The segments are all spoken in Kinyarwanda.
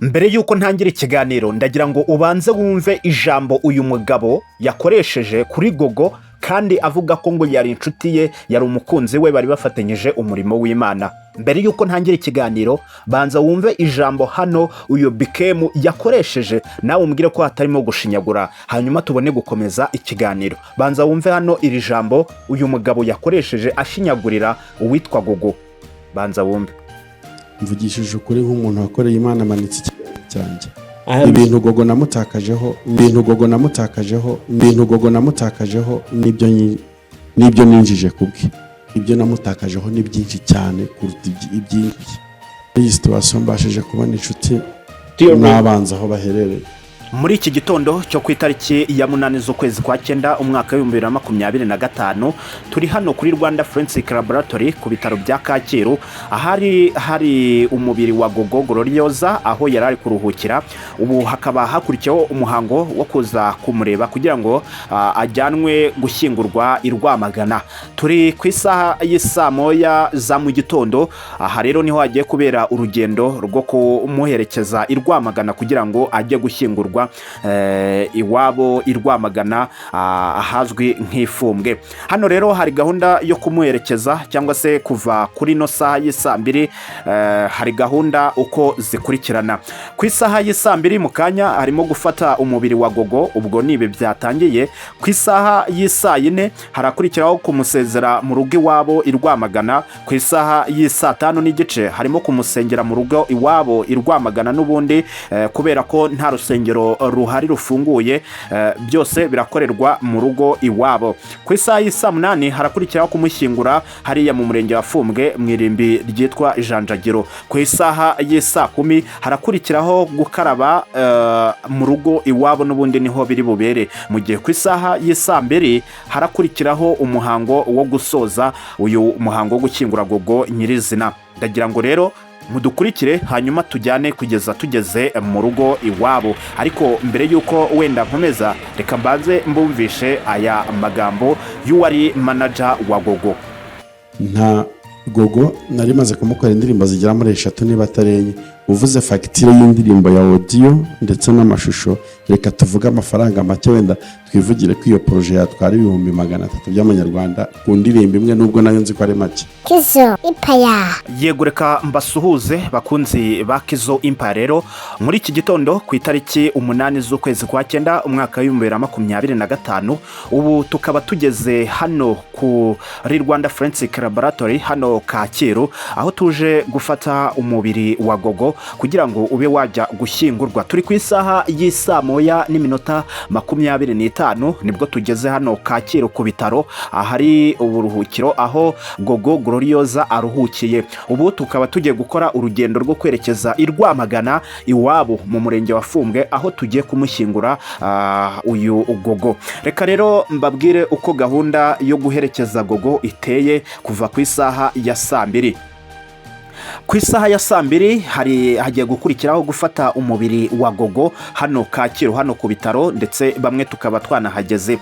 Mbere y'uko ntangira ikiganiro, ndagira ngo ubanze wumve ijambo uyu mugabo yakoresheje kuri Gogo, kandi avuga ko ngo yari inshuti ye, yari umukunzi we, bari bafatanyije umurimo w'Imana. Mbere y'uko ntangira ikiganiro, banza wumve ijambo hano uyu Bikemu yakoresheje, nawe umbwire ko hatarimo gushinyagura, hanyuma tubone gukomeza ikiganiro. Banza wumve hano iri jambo uyu mugabo yakoresheje ashinyagurira uwitwa Gogo. Banza wumve. Mvugishije ukuri, nk'umuntu wakoreye Imana, amanitse ikiganza cyanjye, ibintu Gogo namutakajeho, ibintu Gogo namutakajeho, ibintu Gogo namutakajeho, n'ibyo ninjije ku bwe, ibyo namutakajeho ni byinshi cyane kuruta ibyinjiye. Iyi situation mbashije kubona inshuti n'abanzi aho baherereye. Muri iki gitondo cyo ku itariki ya 8 z'ukwezi kwa 9, umwaka w'2025, turi hano kuri Rwanda Forensic Laboratory ku bitaro bya Kacyiru, ahari hari umubiri wa Gogo Gloriose, aho yari ari kuruhukira. Ubu hakaba hakurikiyeho umuhango wo kuza kumureba kugira ngo ajyanwe gushyingurwa i Rwamagana. Turi ku isaha y'isaa 1 za mu gitondo. Aha rero niho hagiye kubera urugendo rwo kumuherekeza i Rwamagana kugira ngo ajye gushyingurwa iwabo i Rwamagana, ahazwi nk'ifumbwe. Hano rero hari gahunda yo kumuherekeza, cyangwa se kuva kuri ino saha y'isaa 2, hari gahunda uko zikurikirana. Ku isaha y'isaa 2 mu kanya harimo gufata umubiri wa Gogo, ubwo ni ibi byatangiye. Ku isaha y'isaa 4 harakurikiraho kumusezera mu rugo iwabo i Rwamagana. Ku isaha y'isaa 5:30 harimo kumusengera mu rugo iwabo i Rwamagana n'ubundi, kubera ko nta rusengero ruhari rufunguye, byose birakorerwa mu rugo iwabo. Ku isaha y'isaa 8 harakurikiraho kumushyingura hariya mu murenge wa Fumbwe, mu irimbi ryitwa Ijanjagiro. Ku isaha y'isaa 10 harakurikiraho gukaraba mu rugo iwabo, n'ubundi niho biri bubere, mu gihe ku isaha y'isaa 2 harakurikiraho umuhango wo gusoza uyu muhango wo gushyingura Gogo nyirizina. Ndagira ngo rero mudukurikire, hanyuma tujyane kugeza tugeze mu rugo iwabo. Ariko mbere y'uko wenda nkomeza, reka mbanze mbumvishe aya magambo y'uwari manager wa Gogo. Nta Gogo nari maze kumukorera indirimbo zigera muri eshatu, niba atari enye. Uvuze fagitire y'indirimbo ya audio ndetse n'amashusho, reka tuvuge amafaranga make, wenda twivugire ko iyo projet yatwara 300,000 by'amanyarwanda ku ndirimbo imwe, nubwo nayo nzi ko ari make. Kizo Empire. Yego, reka mbasuhuze, bakunzi ba Kizo Empire. Rero muri iki gitondo, ku itariki 8 z'ukwezi kwa 9, umwaka w'2025, ubu tukaba tugeze hano kuri Rwanda Forensic Laboratory hano Kacyiru, aho tuje gufata umubiri wa Gogo kugira ngo ube wajya gushyingurwa. Turi ku isaha y'isaa 1:25, nibwo tugeze hano Kacyiru ku bitaro, ahari uburuhukiro, aho Gogo Gloriose aruhukiye. Ubu tukaba tugiye gukora urugendo rwo kwerekeza i Rwamagana iwabo mu murenge wa Fumbwe, aho tugiye kumushyingura uyu Gogo. Reka rero mbabwire uko gahunda yo guherekeza Gogo iteye kuva ku isaha ya saa 2. Ku isaha ya saa 2 hari hagiye gukurikiraho gufata umubiri wa Gogo hano Kacyiru, hano ku bitaro, ndetse bamwe tukaba twanahageze.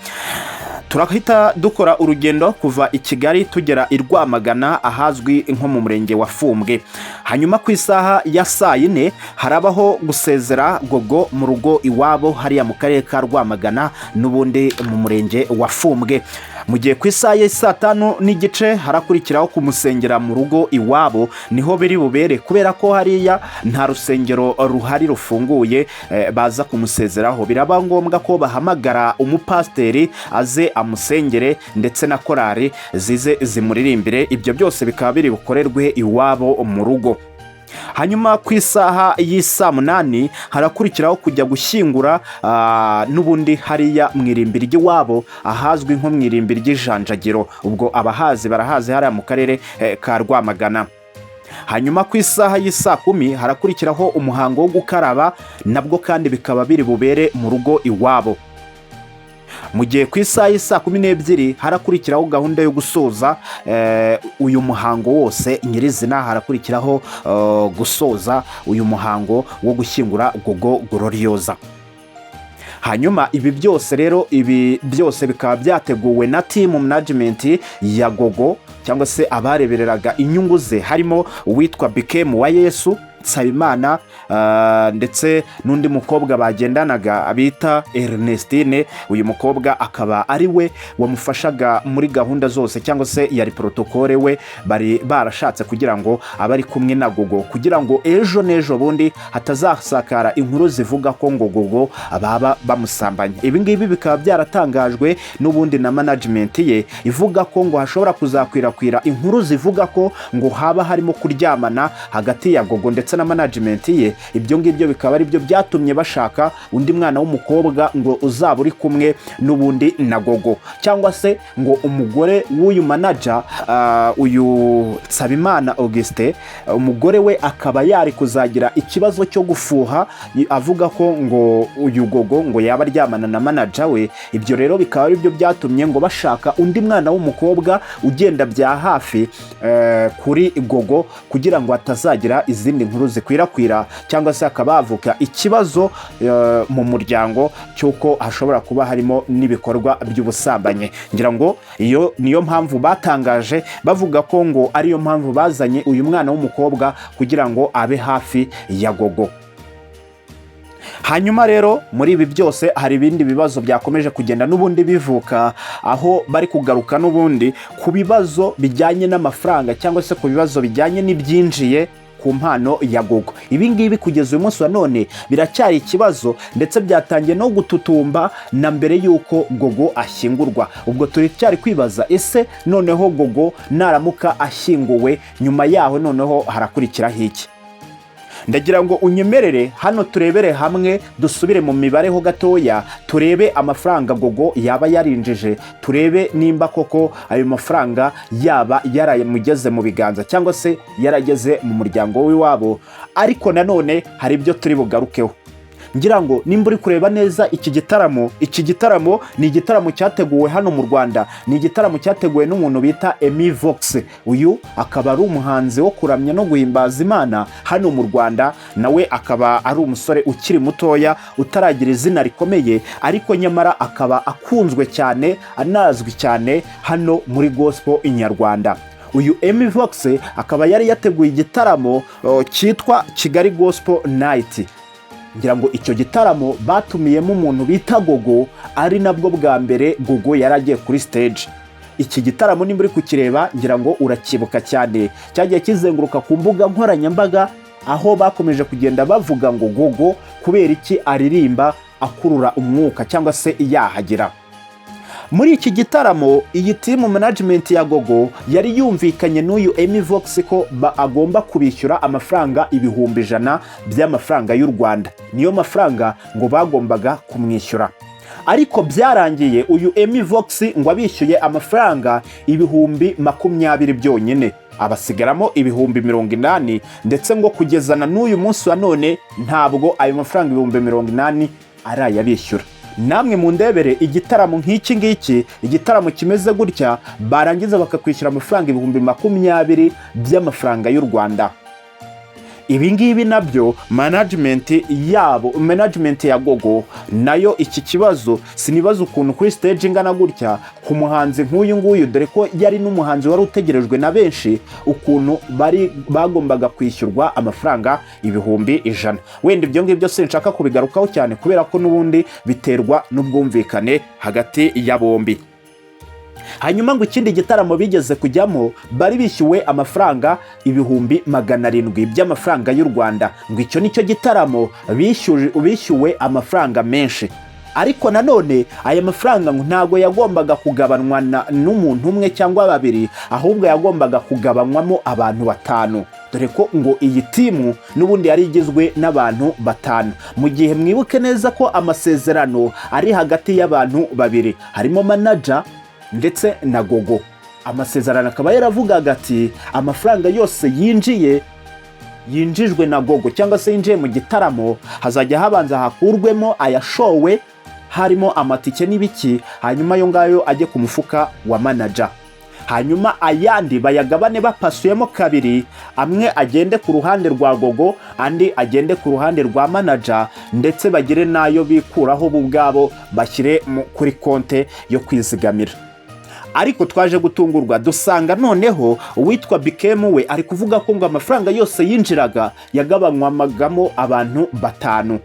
Turahita dukora urugendo kuva i Kigali tugera i Rwamagana, ahazwi nko mu murenge wa Fumbwe. Hanyuma ku isaha ya saa 4 harabaho gusezera Gogo mu rugo iwabo hariya mu karere ka Rwamagana, n'ubundi mu murenge wa Fumbwe, mu gihe ku isaha ya saa 5:30 harakurikiraho kumusengera mu rugo iwabo. Niho biri bubere, kubera ko hariya nta rusengero ruhari rufunguye baza kumusezeraho. Biraba ngombwa ko bahamagara umupasiteri aze amusengere, ndetse na korari zize zimuririmbire. Ibyo byose bikaba biri bukorerwe iwabo mu rugo. Hanyuma ku isaha y'isaa 8 harakurikiraho kujya gushyingura n'ubundi hariya mu irimbi ry'iwabo, ahazwi nko mu irimbi ry'ijanjagiro. Ubwo abahazi barahazi, hariya mu karere ka Rwamagana. Hanyuma ku isaha y'isaa 10 harakurikiraho umuhango wo gukaraba, nabwo kandi bikaba biri bubere mu rugo iwabo, mu gihe ku isaha y'isaa 12 harakurikiraho gahunda yo gusoza uyu muhango wose nyirizina. Harakurikiraho gusoza uyu muhango wo gushyingura Gogo Gloriose. Hanyuma ibi byose rero, ibi byose bikaba byateguwe na team management ya Gogo, cyangwa se abarebereraga inyungu ze, harimo uwitwa Bikemu wa Yesu. Nsabimana ndetse n'undi mukobwa bagendanaga bita Ernestine. Uyu mukobwa akaba ari we wamufashaga muri gahunda zose, cyangwa se yari protocole we bari barashatse kugira ngo abe ari kumwe na Gogo, kugira ngo ejo n'ejo bundi hatazasakara inkuru zivuga ko ngo Gogo baba bamusambanya. Ibi ngibi bikaba byaratangajwe n'ubundi na management ye, ivuga ko ngo hashobora kuzakwirakwira inkuru zivuga ko ngo haba harimo kuryamana hagati ya Gogo ndetse na management ye. Ibyo ngibyo bikaba ari byo byatumye bashaka undi mwana w'umukobwa ngo uzaba uri kumwe n'ubundi na Gogo, cyangwa se ngo umugore w'uyu manager, uyu Nsabimana Augustin, umugore we akaba yari kuzagira ikibazo cyo gufuha avuga ko ngo uyu Gogo ngo yaba aryamana na manager we. Ibyo rero bikaba ari byo byatumye ngo bashaka undi mwana w'umukobwa ugenda bya hafi kuri Gogo, kugira ngo hatazagira izindi nkuru zikwirakwira, cyangwa se hakaba havuka ikibazo mu muryango cy'uko hashobora kuba harimo n'ibikorwa by'ubusambanyi. Ngira ngo iyo niyo mpamvu batangaje bavuga ko ngo ariyo mpamvu bazanye uyu mwana w'umukobwa kugira ngo abe hafi ya Gogo. Hanyuma rero muri ibi byose hari ibindi bibazo byakomeje kugenda n'ubundi bivuka, aho bari kugaruka n'ubundi ku bibazo bijyanye n'amafaranga, cyangwa se ku bibazo bijyanye n'ibyinjiye ku mpano ya Gogo. Ibi ngibi kugeza uyu munsi wa none biracyari ikibazo, ndetse byatangiye no gututumba na mbere y'uko Gogo ashyingurwa. Ubwo turacyari kwibaza: ese noneho Gogo naramuka ashyinguwe, nyuma yaho noneho harakurikiraho iki? Ndagira ngo unyemerere hano turebere hamwe, dusubire mu mibare ho gatoya, turebe amafaranga Gogo yaba yarinjije, turebe nimba koko ayo mafaranga yaba yaramugeze mu biganza cyangwa se yarageze mu muryango w'iwabo. Ariko nanone hari ibyo turi bugarukeho. Ngira ngo nimba uri kureba neza iki gitaramo, iki gitaramo ni igitaramo cyateguwe hano mu Rwanda, ni igitaramo cyateguwe n'umuntu bita Emi Vox. Uyu akaba ari umuhanzi wo kuramya no guhimbaza Imana hano mu Rwanda, nawe akaba ari umusore ukiri mutoya utaragira izina rikomeye, ariko nyamara akaba akunzwe cyane, anazwi cyane hano muri gospel inyarwanda. Uyu Emi Vox akaba yari yateguye igitaramo cyitwa Kigali Gospel Night. Ngira ngo icyo gitaramo batumiyemo umuntu bita Gogo, ari nabwo bwa mbere Gogo yari agiye kuri stage. Iki gitaramo nimba uri kukireba, ngira ngo urakibuka cyane, cyagiye kizenguruka ku mbuga nkoranyambaga, aho bakomeje kugenda bavuga ngo Gogo kubera iki aririmba akurura umwuka cyangwa se yahagira. Muri iki gitaramo, iyi team management ya Gogo yari yumvikanye n'uyu Emi Vox ko agomba kubishyura amafaranga 100,000 by'amafaranga y'u Rwanda. Niyo mafaranga ngo bagombaga kumwishyura, ariko byarangiye uyu Emi Vox ngo abishyuye amafaranga 20,000 byonyine, abasigaramo 80,000. Ndetse ngo kugezana n'uyu munsi wa none ntabwo ayo mafaranga 80,000 arayabishyura. Namwe mu ndebere igitaramo nk'iki ngiki, igitaramo kimeze gutya, barangiza bakakwishyura amafaranga 20,000 by'amafaranga y'u Rwanda. Ibi ngibi nabyo management yabo, management ya Gogo nayo, iki kibazo sinibaza ukuntu kuri stage ingana gutya, ku muhanzi nk'uyu nguyu, dore ko yari n'umuhanzi wari utegerejwe na benshi, ukuntu bari bagombaga kwishyurwa amafaranga 100,000. Wenda ibyo ngibyo sinshaka kubigarukaho cyane, kubera ko n'ubundi biterwa n'ubwumvikane hagati ya bombi. Hanyuma ngo ikindi gitaramo bigeze kujyamo bari bishyuwe amafaranga 700,000 by'amafaranga y'u Rwanda. Ngo icyo nicyo gitaramo bishyuwe amafaranga menshi, ariko nanone aya mafaranga ngo ntabwo yagombaga kugabanwa n'umuntu umwe cyangwa babiri, ahubwo yagombaga kugabanywamo abantu batanu, dore ko ngo iyi team n'ubundi yari igizwe n'abantu batanu. Mu gihe mwibuke neza ko amasezerano ari hagati y'abantu babiri, harimo manager ndetse na Gogo. Amasezerano akaba yaravugaga ati amafaranga yose yinjiye, yinjijwe na Gogo cyangwa se yinjiye mu gitaramo, hazajya habanza hakurwemo ayashowe, harimo amatike n'ibiki, hanyuma ayo ngayo ajye ku mufuka wa manager, hanyuma ayandi bayagabane bapasuyemo kabiri, amwe agende ku ruhande rwa Gogo, andi agende ku ruhande rwa manager, ndetse bagire n'ayo bikuraho bo ubwabo bashyire kuri konte yo kwizigamira. Ariko twaje gutungurwa dusanga noneho uwitwa Bikemu we ari kuvuga ko ngo amafaranga yose yinjiraga yagabanywagamo abantu batanu,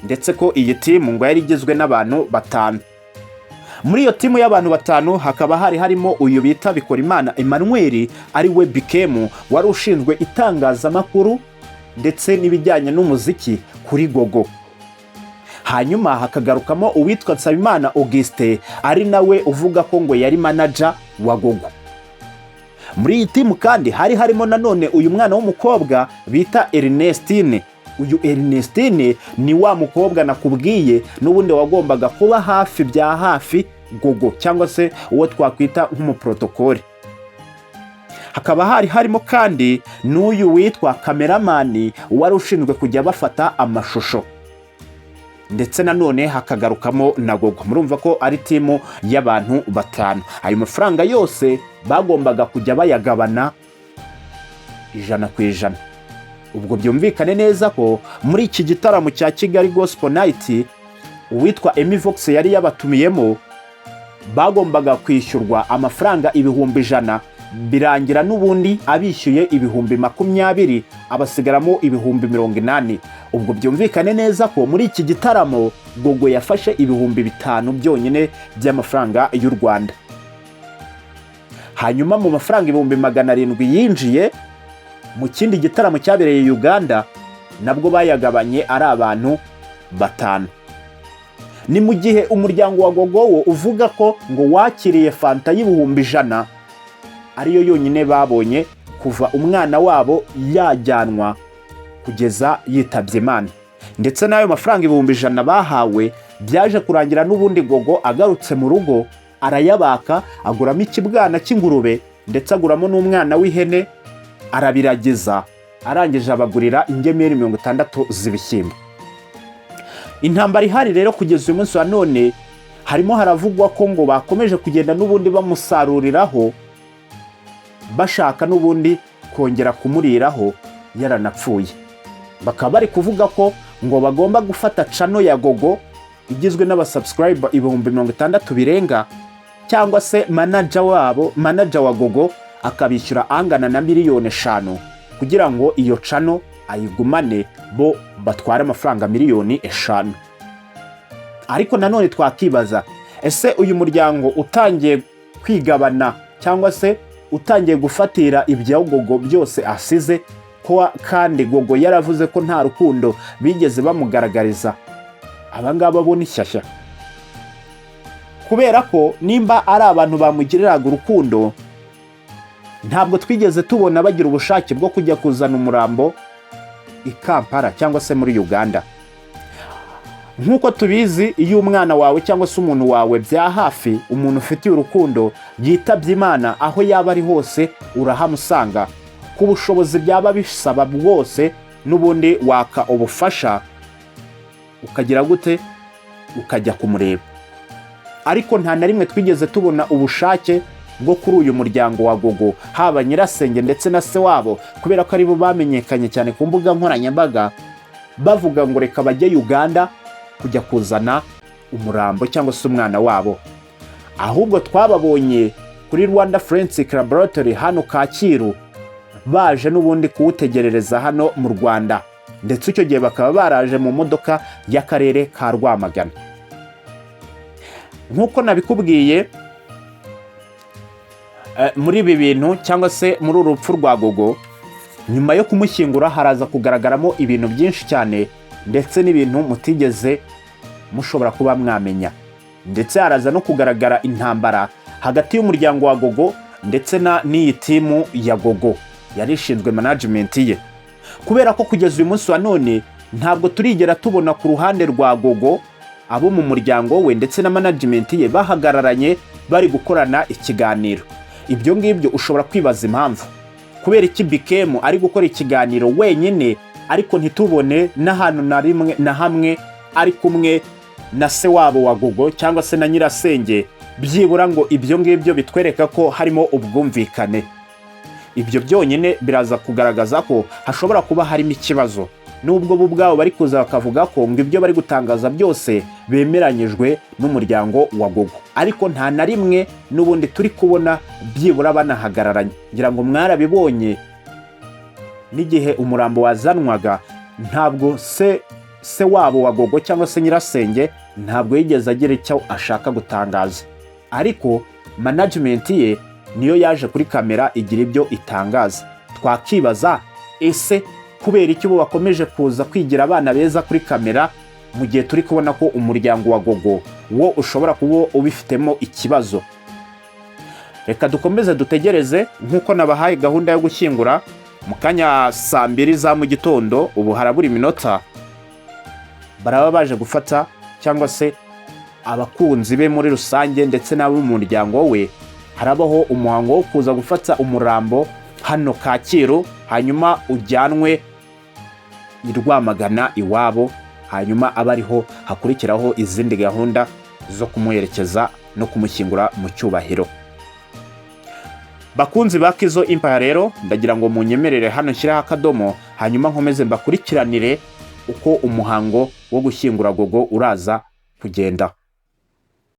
ndetse ko iyi team ngo yari igizwe n'abantu batanu. Muri iyo team y'abantu batanu hakaba hari harimo uyu bita Bikorimana Emmanuel, ari we Bikemu, wari ushinzwe itangazamakuru ndetse n'ibijyanye n'umuziki kuri Gogo. Hanyuma hakagarukamo uwitwa Nsabimana Augustin, ari nawe uvuga ko ngo yari manager wa Gogo. Muri iyi team kandi hari harimo nanone uyu mwana w'umukobwa bita Ernestine. Uyu Ernestine ni wa mukobwa nakubwiye n'ubundi wagombaga kuba hafi bya hafi Gogo, cyangwa se uwo twakwita nk'umuprotokole. Hakaba hari harimo kandi n'uyu witwa cameraman wari ushinzwe kujya bafata amashusho, ndetse nanone hakagarukamo na Gogo. Murumva ko ari team y'abantu batanu. Ayo mafaranga yose bagombaga kujya bayagabana 100%. Ubwo byumvikane neza ko muri iki gitaramo cya Kigali Gospel Night uwitwa Emivox yari yabatumiyemo, bagombaga kwishyurwa amafaranga 100,000. Birangira n'ubundi abishyuye 20,000, abasigaramo 80,000. Ubwo byumvikane neza ko muri iki gitaramo Gogo yafashe 5000 byonyine by'amafaranga y'u Rwanda. Hanyuma mu mafaranga 700,000 yinjiye mu kindi gitaramo cyabereye Uganda, nabwo bayagabanye ari abantu batanu. Ni mu gihe umuryango wa Gogo wo uvuga ko ngo wakiriye fanta y'100,000, ariyo yonyine babonye kuva umwana wabo yajyanwa kugeza yitabye Imana. Ndetse n'ayo mafaranga 100,000 bahawe byaje kurangira n'ubundi Gogo agarutse mu rugo arayabaka, aguramo ikibwana cy'ingurube, ndetse aguramo n'umwana w'ihene, arabiragiza, arangije abagurira ingemeri 60 z'ibishyimbo. Intambara ihari rero kugeza uyu munsi wa none, harimo haravugwa ko ngo bakomeje kugenda n'ubundi bamusaruriraho, bashaka n'ubundi kongera kumuriraho yaranapfuye. Bakaba bari kuvuga ko ngo bagomba gufata channel ya Gogo igizwe n'abasubscriber 60,000 birenga, cyangwa se manager wabo, manager wa Gogo, akabishyura angana na miliyoni 5 kugira ngo iyo channel ayigumane, bo batware amafaranga miliyoni 5. Ariko nanone twakibaza: ese uyu muryango utangiye kwigabana cyangwa se utangiye gufatira ibya Gogo byose asize, ko kandi Gogo yaravuze ko nta rukundo bigeze bamugaragariza, abangaba bo ni shyashya? Kubera ko nimba ari abantu bamugiriraga urukundo, ntabwo twigeze tubona bagira ubushake bwo kujya kuzana umurambo i Kampala cyangwa se muri Uganda. Nk'uko tubizi, iyo umwana wawe cyangwa se umuntu wawe bya hafi, umuntu ufitiye urukundo, yitabye Imana, aho yaba ari hose urahamusanga. Ku bushobozi byaba bisaba bwose, n'ubundi waka ubufasha, ukagira gute, ukajya kumureba. Ariko nta na rimwe twigeze tubona ubushake bwo kuri uyu muryango wa Gogo, haba nyirasenge ndetse na se wabo, kubera ko aribo bamenyekanye cyane ku mbuga nkoranyambaga, bavuga ngo reka bajye Uganda kujya kuzana umurambo cyangwa se umwana wabo. Ahubwo twababonye kuri Rwanda Forensic Laboratory hano Kacyiru, baje n'ubundi kuwutegerereza hano mu Rwanda, ndetse icyo gihe bakaba baraje mu modoka y'akarere ka Rwamagana. Nk'uko nabikubwiye, muri ibi bintu cyangwa se muri uru rupfu rwa Gogo, nyuma yo kumushyingura haraza kugaragaramo ibintu byinshi cyane, ndetse n'ibintu mutigeze mushobora kuba mwamenya. Ndetse haraza no kugaragara intambara hagati y'umuryango wa Gogo ndetse na n'iyi team ya Gogo yari ishinzwe management ye, kubera ko kugeza uyu munsi wa none ntabwo turigera tubona ku ruhande rwa Gogo abo mu muryango we ndetse na management ye bahagararanye bari gukorana ikiganiro. Ibyo ngibyo ushobora kwibaza impamvu, kubera iki Bikemu ari gukora ikiganiro wenyine, ariko ntitubone n'ahantu na rimwe na hamwe ari kumwe na se wabo wa Gogo cyangwa se na nyirasenge, byibura ngo ibyo ngibyo bitwereka ko harimo ubwumvikane. Ibyo byonyine biraza kugaragaza ko hashobora kuba harimo ikibazo. Nubwo bo ubwabo bari kuza bakavuga ko ngo ibyo bari gutangaza byose bemeranyijwe n'umuryango wa Gogo, ariko nta na rimwe n'ubundi turi kubona byibura banahagararanye. Ngira ngo mwarabibonye n'igihe umurambo wazanwaga, ntabwo se wabo wa Gogo cyangwa se nyirasenge ntabwo yigeze agira icyo ashaka gutangaza, ariko management ye niyo yaje kuri kamera igira ibyo itangaza. Twakibaza, ese kubera iki bo bakomeje kuza kwigira abana beza kuri kamera mu gihe turi kubona ko umuryango wa Gogo wo ushobora kuba ubifitemo ikibazo? Reka dukomeze dutegereze. Nk'uko nabahaye gahunda yo gushyingura mu kanya saa 2 za mu gitondo, ubu harabura iminota, baraba baje gufata cyangwa se abakunzi be muri rusange ndetse n'abo mu muryango we, harabaho umuhango wo kuza gufata umurambo hano Kacyiru, hanyuma ujyanwe i Rwamagana iwabo, hanyuma abe ariho hakurikiraho izindi gahunda zo kumuherekeza no kumushyingura mu cyubahiro. Bakunzi ba Kizo Empire rero, ndagira ngo munyemerere hano nshyireho akadomo, hanyuma nkomeze mbakurikiranire uko umuhango wo gushyingura Gogo uraza kugenda.